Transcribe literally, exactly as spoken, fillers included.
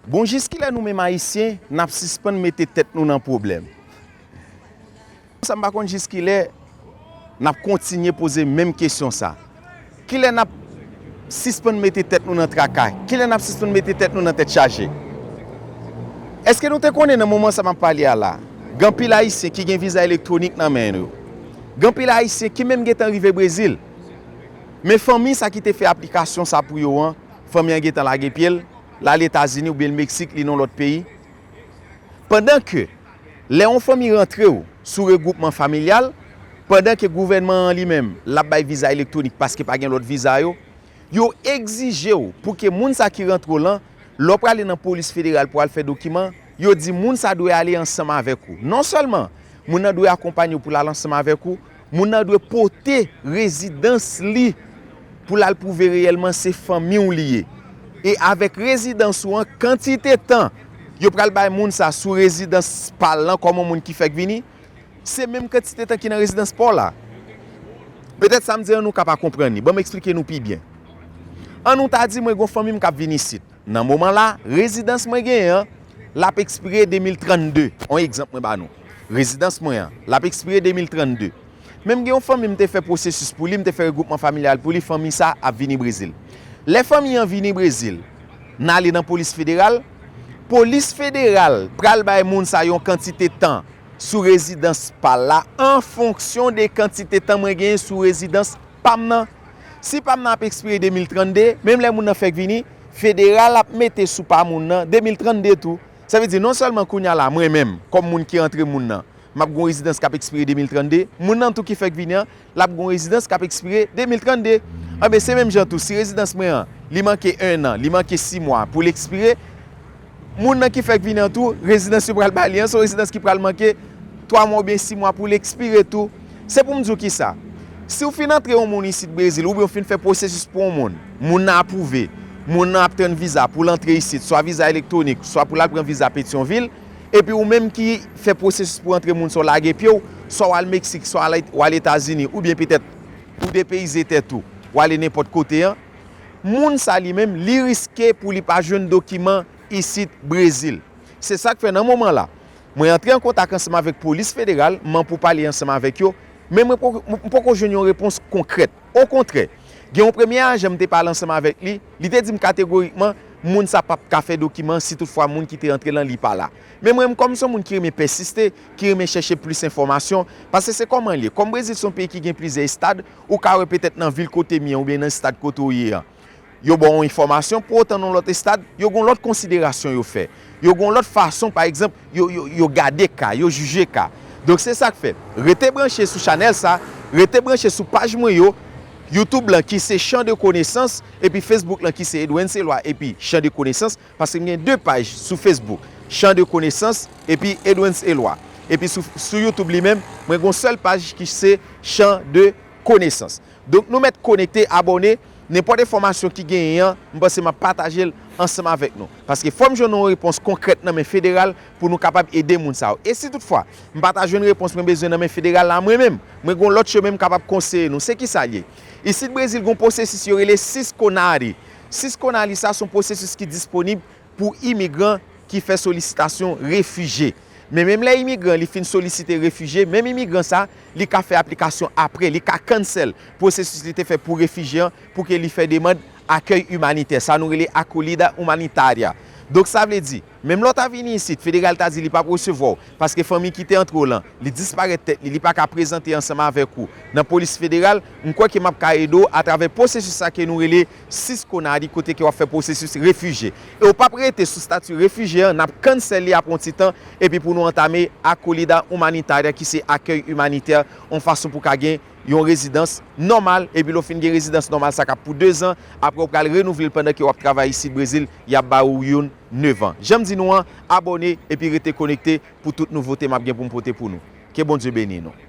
Bon, jiskilè nou menm Ayisyen, n ap sispann mete tèt nou nan pwoblèm? Sa m pa konn jiskilè n ap kontinye poze menm kesyon sa. Kilè n ap sispann mete tèt nou nan traka? Kilè n ap sispann mete tèt nou nan tèt chaje? Èske nou te konnen nan moman sa m ap pale a la, gen anpil Ayisyen ki gen viza elektwonik nan men yo? Gen anpil Ayisyen ki menm gentan rive Brezil. Men fanmi sa ki te fè aplikasyon sa pou yo an, fanmi an gentan lage pye l, l al Etazini oubyen l Meksik, li nan lòt peyi. Pandan ke lè yon fanmi rantre w sou regwoupman familyal, pandan ke gouvènman an li menm, l ap bay viza elektwonik paske pa gen lòt viza yo, yo egzije w pou ke moun sa ki rantre w lan, lè w prale nan polis federal pou al fè dokiman, yo di moun sa dwe ale ansanm avèk ou. Non sèlman moun nan dwe akonpanye w pou l al ansanm avèk ou, moun nan dwe pote rezidans li pou l al pwouve reyèlman se fanmi w li ye. E avèk rezidans ou an, kantite tan yo pral bay moun sa sou rezidans pa l lan kòm yon moun ki fèk vini, se menm kantite tan ki nan rezidans pa w la. Petèt sa m di an nou ka pa konprann li. Ban m eksplike nou pi byen. An nou ta di mwen gen yon fanmi m k ap vin isit. Nan moman la, rezidans mwen genyen an, l ap ekspire de mil trannde. On egzanp mwen ba nou. Rezidans mwen an, l ap ekspire de mil trannde. Men m gen yon fanmi m te fè pwosesis pou li, m te fè regwoupman familyal pou li, fanmi sa ap vini Brezil. Lè fanmi an vini Brezil, n ale nan polis federal, polis federal pral bay moun sa yon kantite tan sou rezidans pa l la an fonksyon de kantite tan mwen genyen sou rezidans pa m nan. Si pa m nan ap ekspire de mil trannde, menm lè moun nan fèk vini, federal ap mete sou pa moun nan de mil trannde tou. Sa vle di non sèlman kounye a la, mwen menm, kòm moun ki rantre moun nan, m ap gen yon rezidans k ap ekspire de mil trannde, moun nan tou ki fèk vini an, l ap gen yon rezidans k ap ekspire de mil trannde. Anben, se menm jan tou, si rezidans mwen an, li manke en an, li manke sis mwa pou l ekspire, moun nan ki fèk vini an tou, rezidans yo pral ba li an, se yon rezidans ki pral manke twa mwa oubyen sis mwa pou l ekspire tou. Se pou m di w kisa, si w fin antre yon moun isit Brezil, oubyen w fin fè pwosesis pou yon moun, moun nan apwouve, moun nan ap tann viza pou l antre isit, swa viza elektwonik, swa pou l al pran viza Petyonvil, epi ou menm ki fè pwosesis pou antre moun sa w lage pye w, swa w al Meksik, swa w al Etazini, oubyen petèt ou depeyize tèt ou, w ale nenpòt kote an, moun sa li menm, li riske pou li pa jwenn dokiman isit Brezil. Se sa k fè nan moman la, mwen antre an kontak ansanm avèk polis federal, m an pou pale ansanm avèk yo, men mwen poko, m poko jwenn yon repons konkrèt. Okontrè, gen yon premye ajan m te pale ansanm avèk li, li te di m kategorikman, moun sa p ap ka fè dokiman si toutfwa moun ki te antre lan li pa la. Men mwen menm, kòm m se yon moun ki renmen pèsiste, ki renmen chèche plis enfòmasyon, paske se kòman l ye. Kòm Brezil se yon peyi ki gen plizyè estad, ou ka wè petèt nan vil kote m ye an oubyen nan estad kote w ye an, yo ba w yon enfòmasyon, pou otan nan lòt estad, yo gen yon lòt konsiderasyon yo fè. Yo gen yon lòt fason, pa egzanp, yo, yo, yo gade ka, yo jije ka. Donk, se sa k fè, rete branche sou chanèl sa, rete branche sou paj mwen yo, YouTube lan ki se Champ de Connaissances, epi Facebook lan ki se Edwens Eloi epi Champ de Connaissances, paske m gen de paj sou Facebook, Champ de Connaissances epi Edwens Eloi. Epi sou, sou YouTube li menm, mwen gen yon sèl paj ki se Champ de Connaissances. Donk, nou mèt konekte, abòne, nenpòt enfòmasyon ki genyen an, m panse m ap pataje l ansanm avèk nou. Paske fò m jwenn yon repons konkrèt nan men federal pou nou kapab ede moun sa yo. E si toutfwa, m pa ta jwenn repons mwen bezwen nan men federal la mwen menm, mwen gen yon lòt chemen m kapab konseye nou. Se kisa l ye? Isit Brezil, gen yon pwosesis yo rele Cisco Nari. Cisco Nari sa se yon pwosesis ki disponib pou imigran ki fè solisitasyon refijye. Men menm lè imigran li fin solisite refijye, menm imigran sa, li ka fè aplikasyon apre, li ka cancel pwosesis li te fè pou refijye an, pou ke li fè demann akèy imanitè, sa nou rele acolhida humanitária. Donk, sa vle di, menm lè w ta vini isit, federal ta di li p ap resevwa w, paske fanmi ki te antre w lan, li disparèt tèt li, li pa ka prezante ansanm avèk ou nan polis federal, m kwè ke m ap ka ede w atravè pwosesis sa ke nou rele Cisco Nari, kote ke w ap fè pwosesis refijye. E w p ap rete sou stati refijye an, n ap cancel li apre yon ti tan, epi pou nou antame acolhida humanitária, ki se akèy imanitè, yon fason pou ka gen yon rezidans nòmal, epi lè w fin gen rezidans nòmal, sa k ap pou dezan, apre w pral renouvle l pandan ke w ap travay isit Brezil, y ap ba ou youn nevan. Jan m di nou an, abòne epi rete konekte pou tout nouvote m ap gen pou m pote pou nou. Ke Bondye beni nou.